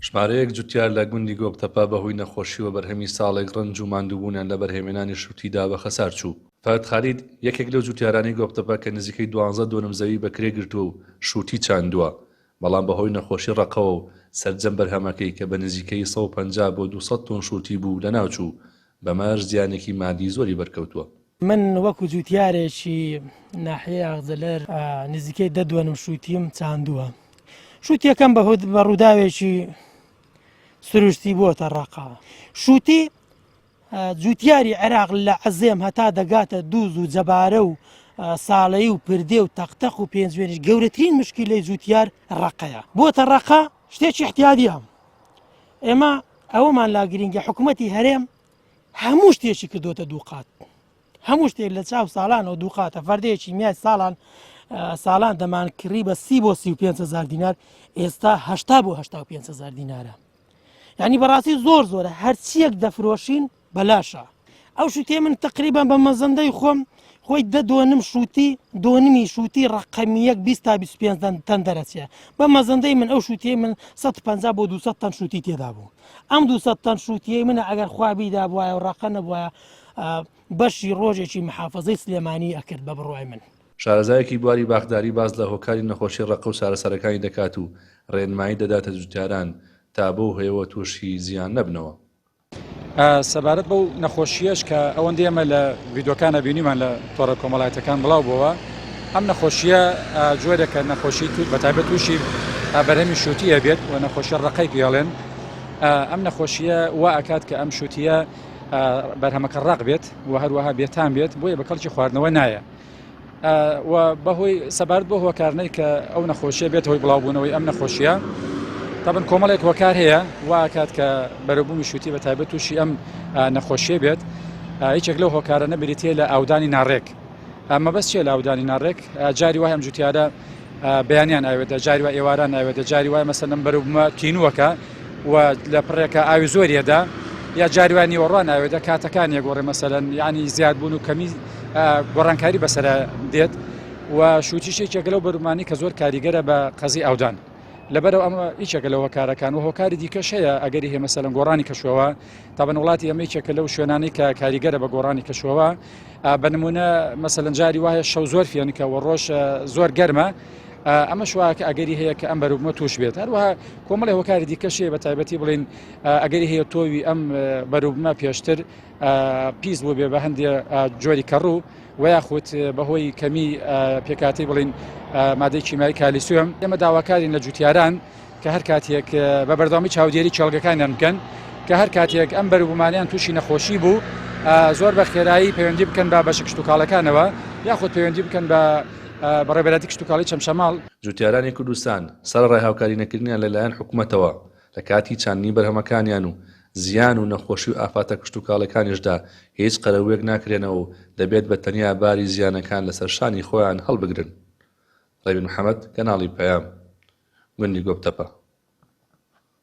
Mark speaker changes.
Speaker 1: ژمارەیەک جوتیار لە گوندی گۆپتەپە بەهۆی نەخۆشییەوە بەرهەمی ساڵێک ڕەنج و ماندووبوونیان لە بەرهەمێنانی شوتیدا بە خەسار چوو. فەرد خالید، یەکێک لەو جوتیارانەی گۆپتەپە کە نزیکەی 12 دۆنم زەوی بە کرێ گرتووە و شوتی چاندووە، بەڵام بەهۆی نەخۆشی ڕەقەوە و سەرجەم بەرهەمەکەی کە بە نزیکەیی 150 بۆ 200 تۆن شوتی بوو لەناوچوو، بەمەش زیانێکی مادی زۆری بەرکەوتووە.
Speaker 2: من وەکو جوتیارێکی ناحیەی ئاغجەلەر نزیکەی دە دۆنم شوتیم چاندووە. شوتیەکەم بە بە ڕووداوێکی سروشتی بووەتە ڕەقە. شوتی جوتیاری عێراق لە عەزێم هەتا دەگاتە دووز و جەبارە و ساڵەی و پردێ و تەقتەق و پێنجوێنیش گەورەترین مشکیلەی جوتیار ڕەقەیە. بۆتە ڕەقە شتێکی احتیادیە. ئێمە ئەوەمان لا گرینگە حکوومەتی هەرێم هەموو شتێکی کردوتە دووقات هەموو شتێک لە چاو ساڵانەوە دووقاتە فەردەیەکی میای ساڵان ساڵان دەمان کڕی بە سی بۆ 35 هزار دینار ئێستا هشتا بۆ 85 هزار دینارە یعنی بەڕاستی زۆر زۆرە هەرچیەک دەفرۆشین بەلاشە ئەو شوتێ من تقریبا بە مەزەندەی خۆم خۆی دە دۆنم شوتی دۆنمی شوتی ڕقەمی یەک 20 تا 25 تەن دەرەچێ بە مەزەندەی من ئەو شوتیەی من 150 بۆ 200 تەن شوتی تێدا بوو ئەم 200 تەن شوتیەی منە ئەگەر خوا بیدا بوایە و ڕقە نەبوایە بەشی ڕۆژێکی محافظەی سلێمانی ئەکرد بە بڕوای من.
Speaker 1: شارەزایەکی بواری باخداری باس لە هۆکاری نەخۆشی ڕەقە و چارەسەرەکانی دەکات و ڕێنمایی دەداتە جوتیاران تا بەو هۆیەوە تووشی زیان نەبنەوە.
Speaker 3: سەبارەت بەو نەخۆشییەش کە ئەوەندەی ئێمە لە ڤیدۆکانە بینیمان لە تۆڕە کۆمەڵایەتەکان بڵاو بۆوە ئەم نەخۆشیە جۆرێکە نەخۆشی تو بە تایبەت تووشی بەرهەمی شووتی ئەبێت و نەخۆشیە ڕقەی پێڵێن ئەم نەخۆشیە وا ئەکات کە ئەم شووتیە بەرهەمەکە ڕق بێت و هەروەها بێتام بێت بۆیە بە کەڵکی خواردنەوە نایە و بەهۆی سەبارەت بۆ هۆکارنەی کە ئەو نەخۆشیە بێت هۆی بڵاوبوونەوەی ئەم نەخۆشیە تابن کۆمەڵێک هۆکار هەیە واکات کە بەرەبوومی شووتی بە تایبەت تووشی ئەم نەخۆشیە بێت یەکێک لەو هۆکارە نەبریتە لە ئاودانی ناڕێک مەبەست چیە لە ئاودانی ناڕێک جاری وای ئەم جوتیارە بەیانیان ئاوێتە جاری وای ئێواران ئاوێتە جاری وای مەسەلەن بەرەبوومە تینووەکە و لە پڕێکە ئاوی زۆریەدا یا جاری وای نیوەڕوان ئاوێتە کاتەکان یەگۆڕێ مەسەلەن یعنی زیادبوون و کەمی گۆڕانکاری بەسەرا دێت و شووتیش یەکێکە لەو بەروبوومانەی کە زۆر کاریگەرە بە قەزی ئاودان لەبەرەوە ئەمە یەکێکە لە هۆکارەکان و هۆکاری دیکەش هەیە ئەگەری هەیە مەسەلەن گۆڕانی کەشوهەوا تابەن وڵاتی ئەمە یەکێکە لەو شوێنانەی کە کاریگەرە بە گۆڕانی کەشوهەوا بە نمونە مەسەلەن جاری وایە شەو زۆر فێنکە و ڕۆژ زۆر گەرمە ئەمەش وایە کە ئەگەری هەیە کە ئەم بەروبوومە توش بێت هەروەها کۆمەڵی هۆکاری دیکەش هەیە بە تایبەتی بڵین ئەگەری هەیە تۆوی ئەم بەروبوومە پێشتر پیس بوو بێ بە هەندێ جۆری کەڕوو و یاخود بەهۆی کەمی پێکاتی بڵین مادەی کیمیایی کالیسیۆم ئێمە داواکارین لە جوتیاران کە هەر کاتێک بە بەردەوامی چاودێری کێڵگەکانیان بکەن کە هەر کاتێک ئەم بەروبوومانیان تووشی نەخۆشی بوو زۆر بە خێرایی پەیوەندی بکەن بە بەشە کشتتوکاڵەکانەوە یاخود پەیوەندی بکەن بە بەڕێبەرایەتی کشتتوکاڵی چەمچەماڵ.
Speaker 1: جوتیارانی کوردستان سەرەڕای هاوکاری نەکردنیان لەلایەن حکومەتەوە لە کاتی چاندنی بەرهەمەکانیان و زیان و نەخۆشی و ئافاتە کشتوکاڵیەکانیشدا هیچ قەرەبوویەک ناکرێنەوە و دەبێت بە تەنیا باری زیانەکان لەسەر شانی خۆیان هەڵبگرن. ڕێبین محەمەد، کەناڵی پەیام، گوندی گۆپتەپە.